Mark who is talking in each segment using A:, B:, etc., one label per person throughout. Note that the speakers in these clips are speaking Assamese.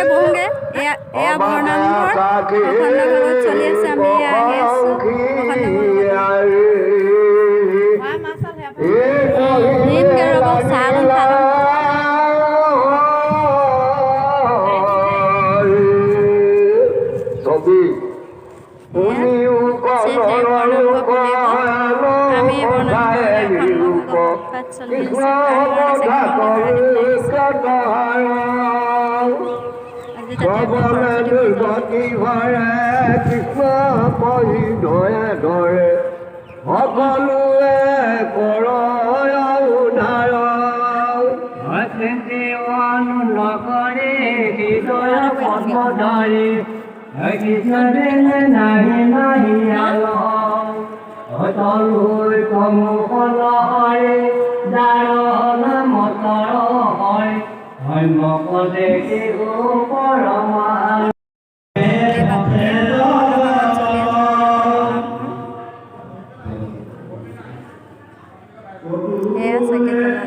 A: বহোঁগৈ। এয়া এয়া বৰনামঘৰ, অখণ্ড ভাগৱত চলি আছে। আমি এয়া আহি আছোঁ অখণ্ড ভাগৱত। নিমগৈ, ৰ'ব, চাহ অকণ খাই লওঁ।
B: ছবি।
A: শ্ৰী শ্ৰী বৰনামঘৰ খুলিব। আমি বৰনামঘৰলৈ অখণ্ড ভাগৱত পাঠ চলি আছে, তাৰ কাৰণে চাকি বন্তি শৰাই দিবলৈ আহিছোঁ। আজি তাতে সৰস্বতী পূজা।
B: কৃষ্ণ পৰি ধৰে ধৰে সকলোৱে কৰ উদ্ধাৰ।
C: নকৰে হৃদয় পদ্মধাৰী কৃষ্ণ নাহি নাহি তৰুৈ কমুখনৰে যাৰ নামতৰ হয় ধৰ্মক দেখি পৰমা।
A: অখণ্ড ভাগৱত চলি আছে বৰনামঘৰ। এয়া চাকি জ্বলালে।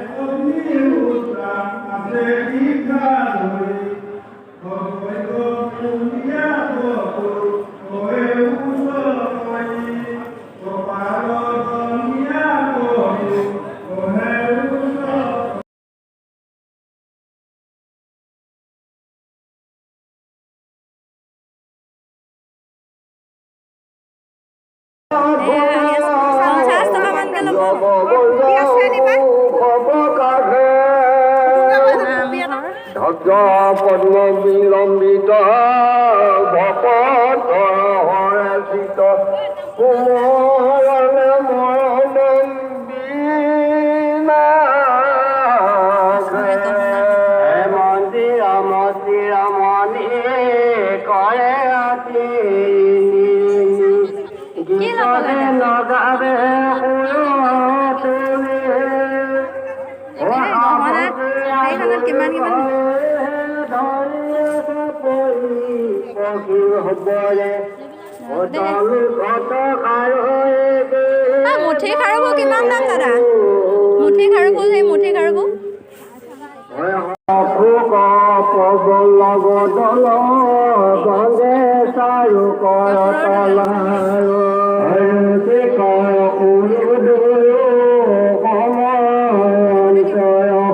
A: এয়া আহি আছোঁ। 50 টকামানকৈ ল'ব। নামঘৰ।
B: ধ্বজ পদ্ম বিলম্বিত ভকত হৰচিত কুমৰণ মৰণ বিনা।
A: কৃষ্ণই গহনা।
C: মন্দিৰ মন্দিৰ মণি কৰে আতি
A: কি ল'ব লাগে?
C: লগাবে।
A: এই গহনা সেইখনত কিমান কিমান? দে। মুঠি খাৰুবোৰ কিমান দাম দাদা? মুঠি খাৰুবোৰ, সেই মুঠি খাৰুবোৰ?
C: প্ৰবল বদল গঙ্গে চাৰু কৰতল কৰ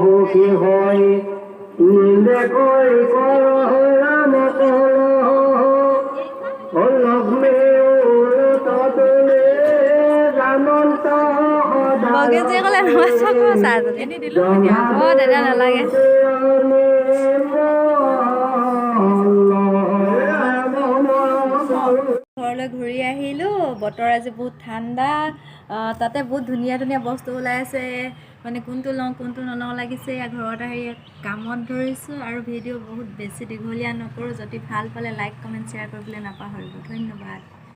C: সুখী হৈ নিন্দে কৈ কৰ ৰাম কৰ লক্ষ্মী জানন্ত।
A: বগেজীয়ে ক'লে নামাজ চাহজনী। অঁ, দাদা, নালাগে। ঘৰলৈ ঘূৰি আহিলোঁ। বতৰ আজি বহুত ঠাণ্ডা। তাতে বহুত ধুনীয়া ধুনীয়া বস্তু ওলাই আছে, মানে কোনটো লওঁ কোনটো নলওঁ লাগিছে। ইয়াৰ ঘৰত আহি ইয়াত কামত ধৰিছোঁ আৰু ভিডিঅ' বহুত বেছি দীঘলীয়া নকৰোঁ। যদি ভাল পালে লাইক, কমেণ্ট, শ্বেয়াৰ কৰিবলৈ নাপাহৰিব। ধন্যবাদ।